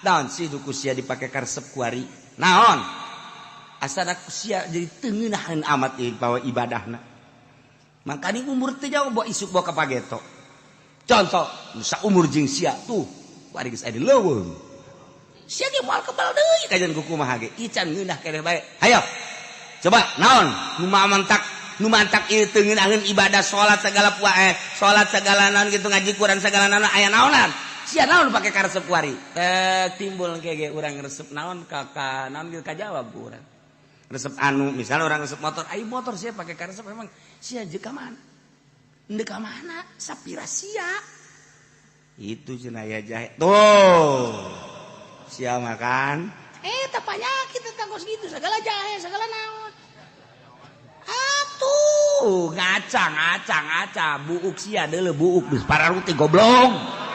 Naon sih ku sia dipake karesep kuari? Naon? Asana ku sia jadi teu ngeunaheun amat ieu bawa ibadahna. Makanya umur teu jauh bawa isuk bawa ka pageto. Contoh, nu umur jeung sia tuh, kuari geus aya di leuweung. Sia ge moal kebal deui kajian ku kumaha ge. Ican ngeunah keneh bae. Hayo. Coba naon nu mantak nu mantak ieu teu ngeunaheun ibadah salat segala salat segala naon gitu, ngaji Quran segala naon, aya naonan? Sia naon pake karesep kuari? Eh, timbul ge urang resep naon ka ka naon gitu, kajawab ku urang. Resep anu misalnya orang resep motor, ayo motor sia pake karesep, emang sia jeung ka mana? Ndek ka mana? Sapira sia. Itu cenah ya jahe. Tuh. Sia makan. Eh, tak penyakit tentang kos gitu, segala jahe, segala naon. Atuh, ngaca ngaca ngaca, buuk sia deuleu buuk geus pararuti goblok.